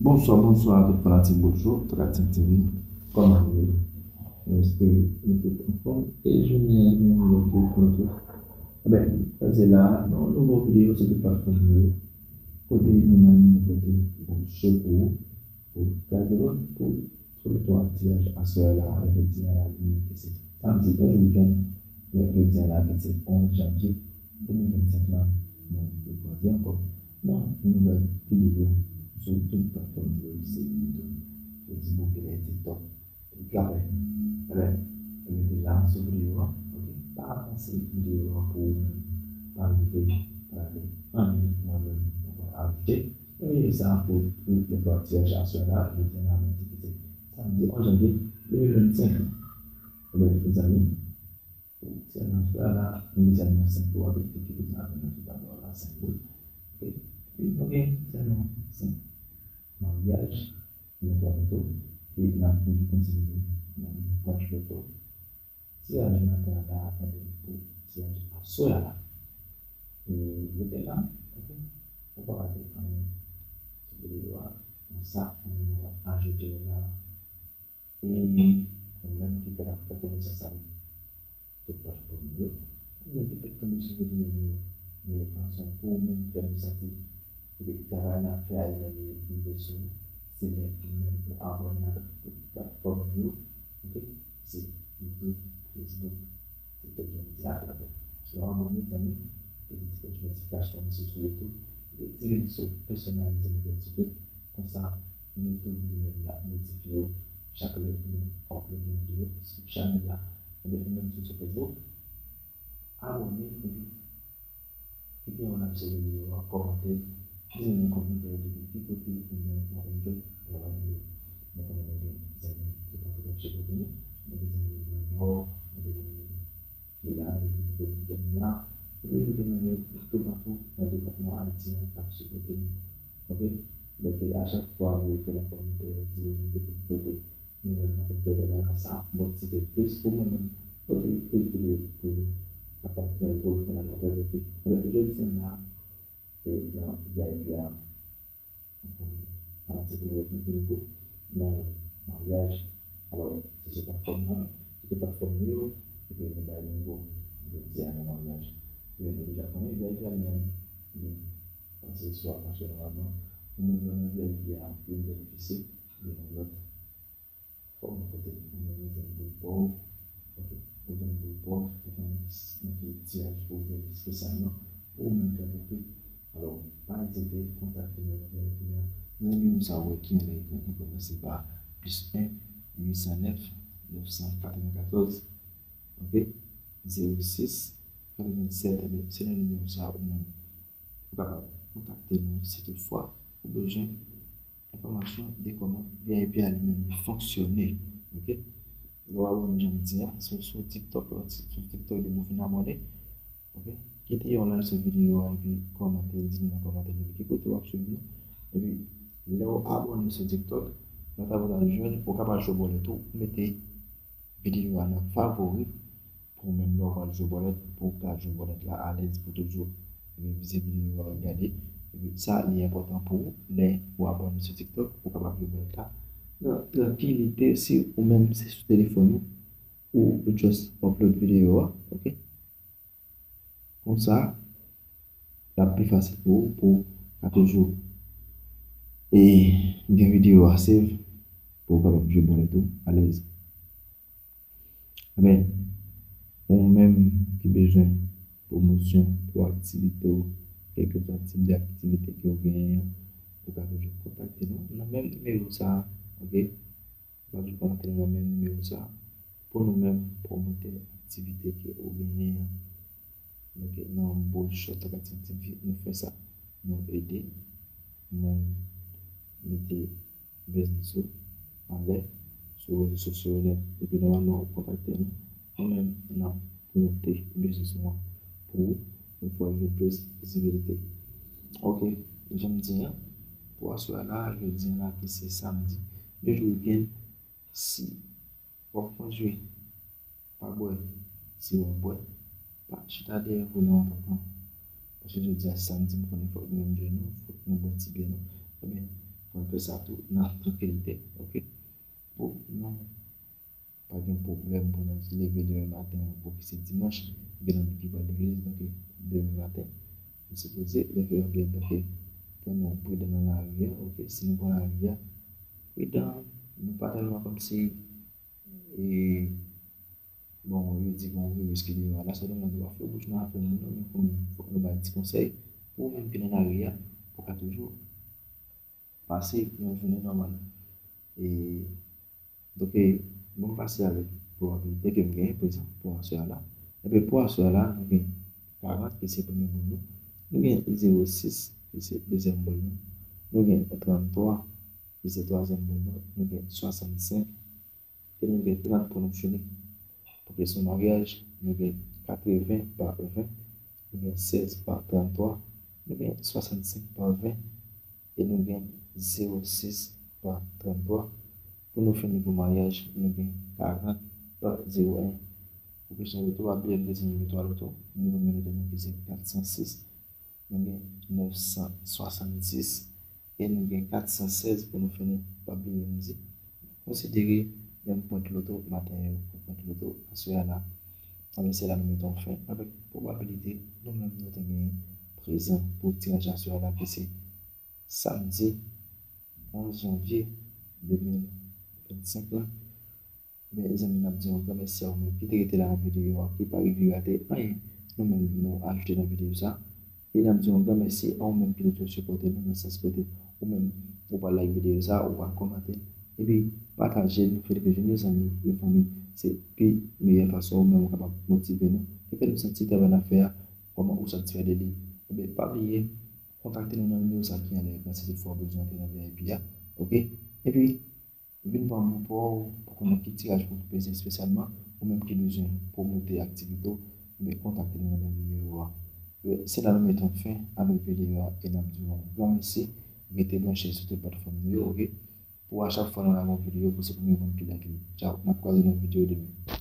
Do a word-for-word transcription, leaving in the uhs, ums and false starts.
Bonswa, bonswa a tout fanatik Bout Cho, fanatik T V. Kòman nou ye? Mwen espere nou tout anfòm e jounen an gen yon lòt jou pou nou tout. Ebyen, pase la, nan yon nouvo videyo sou tout platfòm yo, kote nou menm nou pote Bout Cho pou ou, pou kraze lòt, pou sou lektwa tiraj aswè la, jodi a la, nou ki se samdi, yon jou wikenn, jodi a la, ki se onz janvye de mil vennsenk la, nou retwouve ankò nan yon nouvèl videyo sou tout platfòm yo, ki se YouTube, Facebook e TikTok. Epi apre, ebyen, mete la sou videyo a, ok? Pa avanse videyo a pou ou menm, pa rive, pa gade anyen mwen menm mwen pral ajoute. Videyo sa a pou, pou lektwa tiraj aswè la, jodi a la, mwen di ki se samdi onz janvye de mil vennsenk. Ebyen, mezanmi, pou tiraj aswè la, nou gen sèlman senk pou w ap ekite ki pou sa avè nou sou tablo a la, senk boul. Ok? Epi nou gen sèlman senk maryaj, gen twa loto, e n ap toujou kontinye nan bwat loto. Tiraj maten an la, ebyen, pou tiraj aswè a la. E rete la, ok? Ou pa rate anyen sou videyo a. Konsa, mwen ajoute w la. E ou menm ki fèk ap fè konesans avèk tout platfòm yo, oubyen ki fèk tonbe sou videyo yo, men fason pou ou menm fè nou santi epi travay n ap fè a li menm li rive sou ou, se lè ou menm ou abòne avèk tout platfòm yo, ok? Se YouTube, Facebook, TikTok, jan m di a la. Lè w abòne, zanmi, e ti klòch notifikasyon an sou YouTube, e ti link sou pèsonalize nou gen sou YouTube. Konsa, YouTube li menm l ap notifye w chak lè nou upload yon videyo sou chanèl la. Ebyen, ou menm si w sou Facebook, abòne epi kite yon like sou videyo a, kòmante, di nou nan kòmantè yo depi ki kote ou menm w ap enjoy travay nou yo. Nou konnen nou gen zanmi ki pase k ap sipote nou, nou gen zanmi nan Nò, nou gen zanmi ki la, nou gen zanmi ki la, epi nou gen zanmi toupatou nan depatman Ayiti an k ap sipote nou. Ok? Donk, a chak fwa nou ekri nan kòmantè yo, di nou depi ki kote nou menm n ap enjoy travay la, sa ap motive plis pou mwen menm pote plis videyo pou nou kapab fè gwo jounen nan fè pwofi. Donk, jodi a la, e nan V I P a, fanatik nou yo ki vin pou nan maryaj. Alò, se sou platfòm nan, se sou platfòm nou yo, epi nou bay lingo jodi a nan maryaj. Epi nou deja konnen V I P a li menm, li pase sou a, paske nòmalman, ou menm nan V I P a, ou benefisye de yon lòt fòm kote ou menm ou jwenn boul pa w, ok, ou jwenn boul pa w, ou konnen nan ki tiraj pou w jwenn espesyalman pou ou menm k ap ekri. Alò, pa ezite kontakte nou nan V I P a. Nan nimewo sa a ou wè ki anlè ekran ki kòmanse pa plis en, uit san nèf, nèf san katrevenkatòz, ok, zewo sis, katrevennsèt, ebyen, se nan nimewo sa a ou menm ou kapab kontakte nou si toutfwa ou bezwen enfòmasyon de kòman V I P a li menm li fonksyone. Ok? Lè w abòne, jan m di a, sou, sou TikTok, sou TikTok depi w fin abòne. Ok? Kite yon like sou videyo a epi kòmante, di nou nan kòmantè depi ki kote w ap swiv nou. Epi, lè w abòne sou TikTok, lòt avantaj ou jwenn, ou kapab jwe bòlèt ou, ou mete videyo a nan favori, pou ou menm lè w pral jwe bòlèt, pou w ka jwe bòlèt la alèz, pou toujou revize videyo a, gade. Epi sa, li enpòtan pou ou, lè w abòne sou TikTok, ou kapab jwe bòlèt la nan trankilite, si ou menm se sou telefòn ou, ou just upload videyo a, ok? Konsa, l ap pi fasil pou ou, pou w ka toujou e gen videyo a save, pou w kapab jwe bòlèt ou alèz. Ebyen, ou menm ki bezwen pwomosyon pou aktivite w, kèlkeswa tip de aktivite ke w genyen an, ou ka toujou kontakte nou nan menm nimewo sa a, ok? Ou ka toujou kontakte nou nan menm nimewo sa a, pou nou menm pwomotè aktivite ke ou genyen an. Donk, nan Bold Shot Talkative T V, nou fè sa. Nou ede moun mete biznis yo anlè sou rezo sosyo yo nèt. Epi nòmalman ou kontakte nou, nou menm n ap pwomotè biznis ou an pou ou, pou fè w jwenn plis vizibilite. Ok, jan m di an, pou aswè a la, jodi a la ki se samdi, de jou wikenn, si w ap konjwe, pa bwè. Si w ap bwè, pa chita dèyè volan an, tonton. Paske jodi a se samdi, m konnen fòk nou enjoy nou, fòk nou bwè ti byè nou. Ebyen, Mwen fè sa tou nan trankilite, ok? Pou nou pa gen pwoblèm pou nou leve demen maten, pou ki se dimanch, gen nan ki pral legliz, donk demen maten, nou sipoze leve anpil, donk pou nou pridan nan lari a, ok? Si nou pran lari a, pridan, nou pa tèlman kòmsi, e, bon, yo di gen yon viris ki deyò a, la, sa nou mande w ap fè bouch nan afè moun nan, men pou nou, fòk nou bay ti konsèy, pou ou menm ki nan lari a, pou ka toujou pase yon jounen nòmal. E, donk, e, bon, m pase avèk pwobabilite ke m genyen, pa egzanp, pou aswè a la. Ebyen, pou aswè a la, nou gen karant, ki se premye bòl nou. Nou gen zewo sis, ki se dezyèm bòl nou. Nou gen tranntwa, ki se twazyèm bòl nou. Nou gen swasannsenk, e nou gen trant pou nou fini. Pou kesyon maryaj, nou gen katreven pa ven, nou gen sèz pa tranntwa, nou gen swasannsenk pa ven, e nou gen zewo sis pa tranntwa. Pou nou fini pou maryaj, nou gen karant pa zewo en. Pou kesyon loto, pa bliye m te di nou gen twa loto. Nimewo loto nou ki se katsansis, nou gen nèf san swasannsis, e nou gen katsansèz pou nou fini. Pa bliye m di, konsidere menm pwent loto maten yo pou pwent loto aswè a la. Anben, se la nou mete yon fen avèk pwobabilite nou menm nou te genyen prezan pou tiraj aswè a la, ki se samdi onz janvye de mil vennsenk la. Men, zanmi, n ap di yon gran mèsi a ou menm ki te rete la nan videyo a, ki pa rive rate anyen nou menm nou ajoute nan videyo sa. E n ap di yon gran mèsi a ou menm ki toujou sipòte nou nan sans kote ou menm ou pral like videyo sa, ou pral kòmante, epi pataje nou, fè l rive jwenn yon zanmi, yon fanmi. Se pi meyè fason ou menm ou kapab motive nou e fè nou santi travay n ap fè a, kòman ou santi fè de li. Ebyen, pa bliye, kontakte nou nan nimewo sa ki anlè ekran si toutfwa w bezwen antre nan V I P a, ok? Epi, vin pran bon pa w pou konnen ki tiraj pou peze espesyalman ou menm ki bezwen pwomote aktivite w, ebyen, kontakte nou nan menm nimewo a. Ebyen, se la nou mete yon fen avèk videyo a e n ap di w yon gran mèsi. Rete branche sou tout platfòm nou yo, ok? Pou a chak fwa nou lage yon videyo, pou se premye moun ki like li. Tchaw, n ap kwaze nan videyo demen.